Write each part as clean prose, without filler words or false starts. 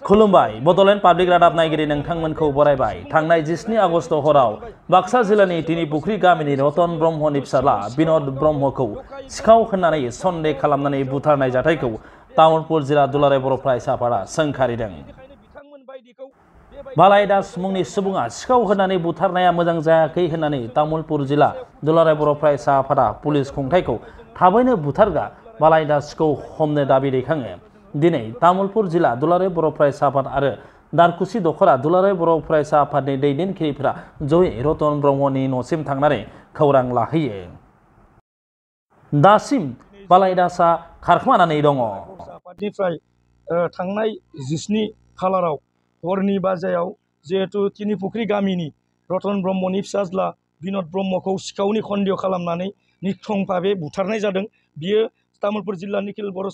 खुलुमबाय बडलेण्ड पाब्लिक रादाब नायगिरि नोंथांमोनखौ बरायबाय। थांनाय 17 आगस्ट हराव बाक्सा जिल्लानि तिनिपुख्रि गामिनि रतन ब्रह्मनि फिसाला बिनद ब्रह्मखौ सिखाव होननानै सन्देह खालामनानै बुथारनाय जाथायखौ तामुलपुर जिल्ला दुलाराय बर' फरायसा आफादा सोंखारिदों। बालाय दास मुंनि सुबुङा सिखाव होननानै बुथारनाया मोजां जायाखै होननानै तामुलपुर जिल्ला दुलाराय बर' फरायसा आफादा पुलिस खुंथायखौ थाबैनो बुथारग्रा बालाय दासखौ हमनो दाबि दैखाङो। दिनै तामुलपुर जिल्ला दुलाराय बर' फरायसा आफाद आरो दारकुसि दखरा दुलाराय बर' फरायसा आफादनि दैदेनगिरिफोरा जयै रतन ब्रह्मनि न'सिम थांनानै खौरां लाहैयो। दासिम बालाय दासआ खारखोमानानै दङ। आफादनिफ्राय थांनाय 17 खालाराव हरनि बाजायाव जिहेतु तिनिपुख्रि गामिनि रतन ब्रह्मनि फिसाज्ला बिनद ब्रह्मखौ सिखावनि सन्देह खालामनानै निख्थं भाबे बुथारनाय जादों। बियो तामुलपुर जिल्ला निखिल बर'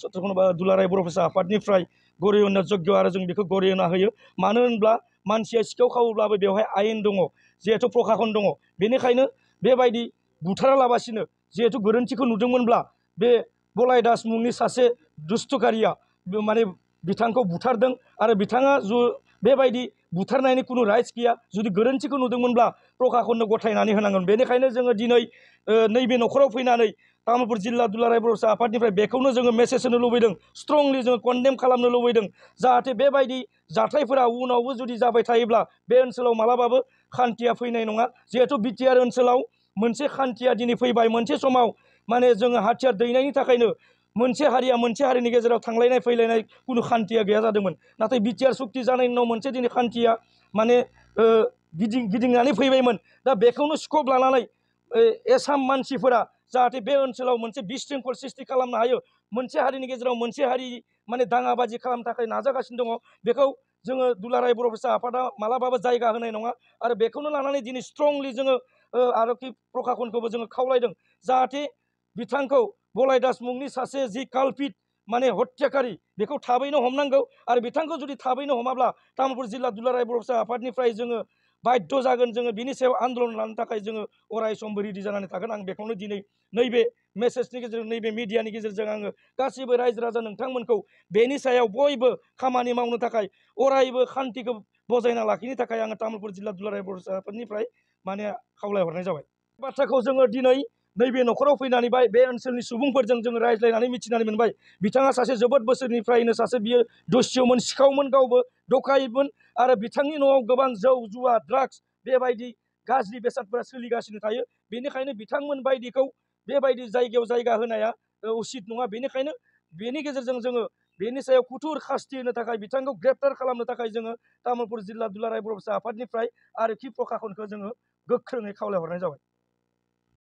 दुलाराय बर' फरायसा आफादनिफ्राय गरियना जग्य आरो जों बेखौ गरियना होयो। मानो होनब्ला मानसिया सिखाव खावोब्लाबो बेवहाय आयेन दङ, जिहेतु प्रखाखन दङ। बेनिखायनो बेबायदि बुथारालाबासिनो जिहेतु गोरोन्थिखौ नुदोंमोनब्ला बे बलाय दास मुंनि सासे दुस्थकारिया माने बिथांखौ बुथारदों आरो बिथाङा बेबायदि बुथारनायनि खुनु राइट्स गैया। जुदि गोरोन्थिखौ नुदोंमोनब्ला प्रखाखननो गथायनानै होनांगोन। बेनिखायनो जोङो दिनै नैबे न'खराव फैनानै तामुलपुर जिल्ला दुलाराय बर' आफादनिफ्राय बेखौनो जोङो मेसेज होनो लुबैदों, स्ट्रंलि जोङो कन्डेम खालामनो लुबैदों, जाहाथे बेबायदि जाथायफोरा उनावबो जुदि जाबाय थायोब्ला बे ओनसोलाव मालाबाबो खान्थिया फैनाय नङा। जिहेतु बिटिआर ओनसोलाव मोनसे खान्थिया दिनै फैबाय। मोनसे समाव माने जोङो हाथियार दैनायनि थाखायनो मोनसे हारिया मोनसे हारिनि गेजेराव थांलायनाय फैलायनाय कुनु खान्थिया गैया जादोंमोन। नाथाय बिटिआर सुक्ति जानायनि उनाव मोनसे दिनै खान्थिया माने गिदिंनानै फैबायमोन। दा बेखौनो स्कप लानानै एसाम मानसिफोरा जाहाथे बे ओनसोलाव मोनसे बिशृंखल सृष्टि खालामनो हायो, मोनसे हारिनि गेजेराव मोनसे हारि माने दाङाबाजि खालामनो थाखाय नाजागासिनो दङ। बेखौ जोङो दुलाराय बर' फरायसा आफादा मालाबाबो जायगा होनाय नङा आरो बेखौनो लानानै दिनै स्ट्रंलि जोङो आरक्षी प्रखाखनखौबो जोङो खावलायदों, जाहाथे बिथांखौ बलाय दास मुंनि सासे जि कालपिट माने हत्याकारि बेखौ थाबैनो हमनांगौ आरो बिथांखौ जुदि थाबैनो हमाब्ला तामुलपुर जिल्ला दुलाराय बर' फरायसा आफादनिफ्राय जोङो बाध्य जागोन। जोङो बिनि सायाव आन्दलन लानो थाखाय जोङो अराय समबो रेडि जानानै थागोन। आं बेखौनो दिनै नैबे मेसेजनि गेजेरजों नैबे मिडियानि गेजेरजों आङो गासैबो रायजो राजा नोंथांमोनखौ बेनि सायाव बयबो खामानि मावनो थाखाय अरायबो खान्थिखौ बजायना लाखिनो थाखाय आङो तामुलपुर जिल्ला दुलाराय बर' आफादनिफ्राय माने खावलायहरनाय जाबाय। बाथ्राखौ जोङो दिनै नैबे न'खराव फैनानै बे ओनसोलनि सुबुंफोरजों जोङो रायज्लायनानै मिथिनानै मोनबाय। बिथाङा सासे जोबोद बोसोरनिफ्रायनो सासे बियो दस्युमोन, सिखावमोन, गावबो डकायतमोन आरो बिथांनि न'आव गोबां जौ जुवा ड्राग्स बेबायदि गाज्रि बेसादफोरा सोलिगासिनो थायो। बेनिखायनो बिथांमोन बायदिखौ बेबायदि जायगायाव जायगा होनाया उचित नङा। बेनिखायनो बेनि गेजेरजों जोङो बेनि सायाव कुथुर खास्ति होनो थाखाय बिथांखौ ग्रेप्टार खालामनो थाखाय जोङो तामुलपुर जिल्ला दुलाराय बर' फरायसा आफादनिफ्राय आरक्षी प्रखाखनखौ जोङो गोख्रोङै खावलायहरनाय जाबाय।